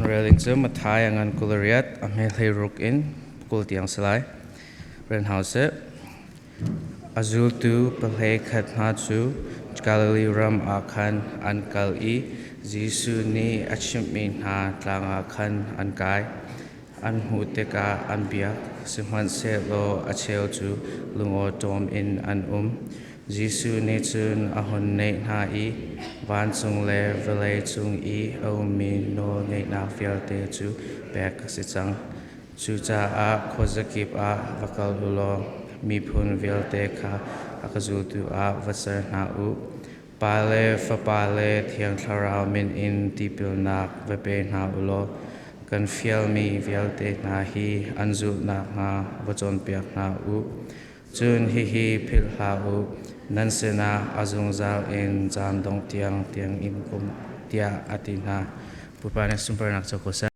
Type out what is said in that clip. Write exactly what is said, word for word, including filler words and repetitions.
Rel in cu Matthai a ngan kul le riat, a hme hleiruk in pakul tiang si lai. Rel hna u sih. A zultu pahleikhat hna cu Galilee ram ah khan an kal i Jesuh nih a chimhmi hna tlang ah khan an kai. An hmuh tikah an biak, sihmanhsehlaw a cheu cu lungawṭawm in an um. Jesuh nih cun a hun naih hna i vancung le vawlei cung i a ummi nawlngeihnak vialte cu pek ka si cang. Cucaah khuazakip ah va kal u law, miphun vialte kha a ka zultu ah va ser hna u. Pa le Fapa le Thiang Thlarau min in tipilnak va pe hna u law, kan fialmi vialte hna hi an zulhnak hnga va cawnpiak hna u. Cun hihi philh hlah u, nan sinah a zungzal in caan dongh tiang tiang in um, tiah a ti hna. Pupa nih sunparnak co ko seh.